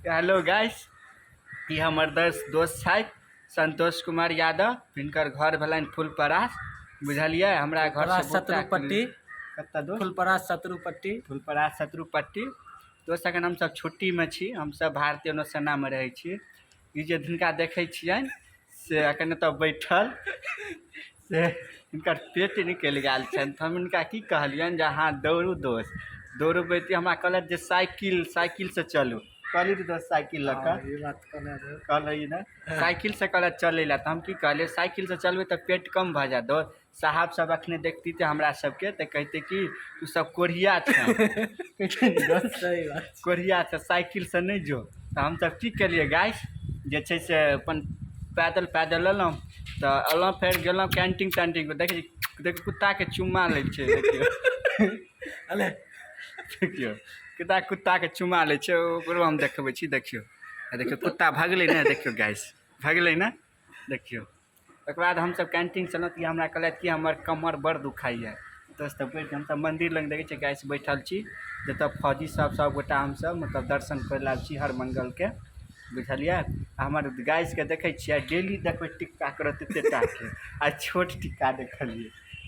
Hello guys, ई हमर दोस्त छथि संतोष कुमार यादव। हिनकर घर भेलनि फुलपरास, बुझलियै? हमरा घर से शत्रुपट्टी। कतऽ दोस्त? फुलपरास शत्रुपट्टी। फुलपरास शत्रुपट्टी। दोस्त, अखन हमसब छुट्टीमे छी, हमसब भारतीय नौसेनामे रहै छी। ई जे हिनका देखै छियनि से अखन एतऽ बैठल, से हिनकर पेट निकलि गेल छनि। तऽ हम हिनका की कहलियनि जे अहाँ दौड़ू दोस्त, दौड़बै तऽ हमरा कहलथि जे साइकिलसँ चलू। कहली दोस्त साइकिल लऽ कऽ? ई बात कहने रहै। कहलियै ने, साइकिलसँ कहलथि चलै लए। तऽ हम की कहलियै, साइकिलसँ चलबै तऽ पेट कम भऽ जायत दोस्त। साहब सब अखने देखती तऽ हमरा सबके तऽ कहते कि तू सब कोढ़िया छै। सही बात। कोढ़िया छै, साइकिलसँ नहि जो। तऽ हमसब की केलियै गाइस, जे छै से अपन पैदल पैदल एलहुँ। तऽ एलहुँ, फेर गेलहुँ कैंटीन। तैंटीन देखै देख, कुत्ताके चुम्मा लै छै, देखियौ। अले। देखियौ, कुत्ताके चुम्मा लै छै। ओकरो हम देखबै छी। देखियौ, देखियौ, कुत्ता भगलै ने? देखियौ गाइस, भगलै ने? देखियौ। ओकर बाद हमसब कैंटीन चलहुँ तऽ हमरा कहलथि कि हमर कमर बड़ दुखाइए दोस्त। तऽ बैठ हमसब मन्दिर लग देखै छियै गाइस, बैठल छी, जतऽ फौजी सब सबगोटा हमसब मतलब दर्शन करै लए आबै छी हर मंगलके, बुझलियै? हमर गाइसके देखै छियै, डेली देखबै टिक्का करत एते टाके, आ छोट टिक्का देखलियै।